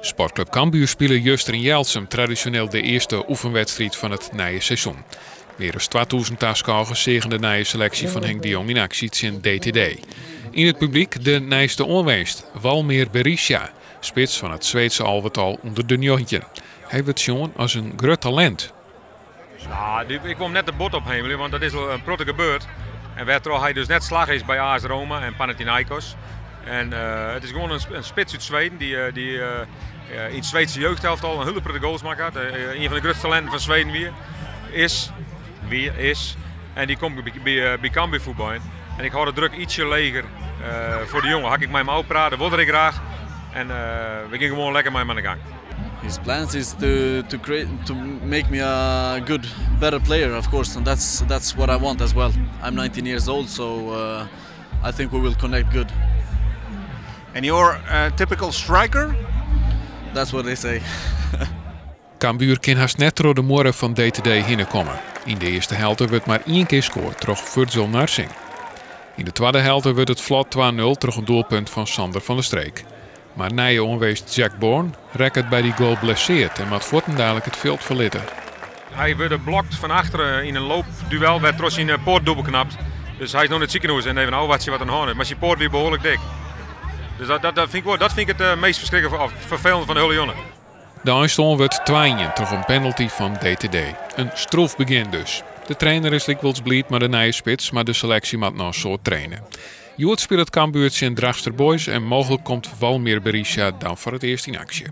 Sportklup Cambuur spile juster yn Jelsum tradisjoneel de earste oefenwedstriid fan it nije seizoen. Mear as 2000 taskôgers seagen de nije seleksje fan Henk de Jong yn aksje tsjin DTD. Yn it publyk de nijste oanwinst, Valmir Berisha, spits fan it Sweedske alvetal ûnder de 19. Hy wurdt sjoen as in grut talint. Nou, ik wol him net te bot ophemelje, want dat is al in protte gebeurd. En wêrtroch hy dus net slagge is by AS Roma en Panathinaikos. En it is gewoan in spits út Sweden dy't yn it Sweedske jeugdelftal in hiele protte goals makke hat. Ien fan de grutste talinten fan Sweden wie, is, wie, is. En dy komt by Cambuur fuotbaljen. En ik hâld de druk ytsje leger foar de jonge. Ha ik mei him ôfpraat, dat wol er graach. En we gean gewoan lekker mei him oan de gong. His plans is to create to make me a good, better player, of course, and that's what I want as well. I'm 19 years old, so I think we will connect good. And you're a typical striker? That's what they say. Cambuur kin hast net troch de muorre fan DTD hinne komme. Yn de earste helte wurdt mar ien kear skoard troch Virgil Narsing. Yn de twadde helte wurdt it flot 2-0 troch in doelpunt fan Sander van der Streek. Mar nije oanwinst Jack Bourne rekket by dy goal blessearre en moat fuortendalik it fjild ferlitte. Hy wurdt blokt fan achteren yn in loopduel, wêrtroch syn poat dûbel knapt. Dus hy is no yn it sikehûs en even ôfwachtsje wat der oan is. Mar syn poat wie behoarlik dik. Dus dat fyn ik wol, dat fyn ik it meast ferskriklike of ferfelende fan de hiele jûn. De einstân wurdt 2 troch in penalty fan DTD. In stroef begjin dus. De trainer is lykwols bliid mei de nije spits, mar de seleksje moat noch in soad traine. Hjoed spilet Cambuur tsjin Drachtster Boys en mooglik komt Valmir Berisha dan foar it earst yn aksje.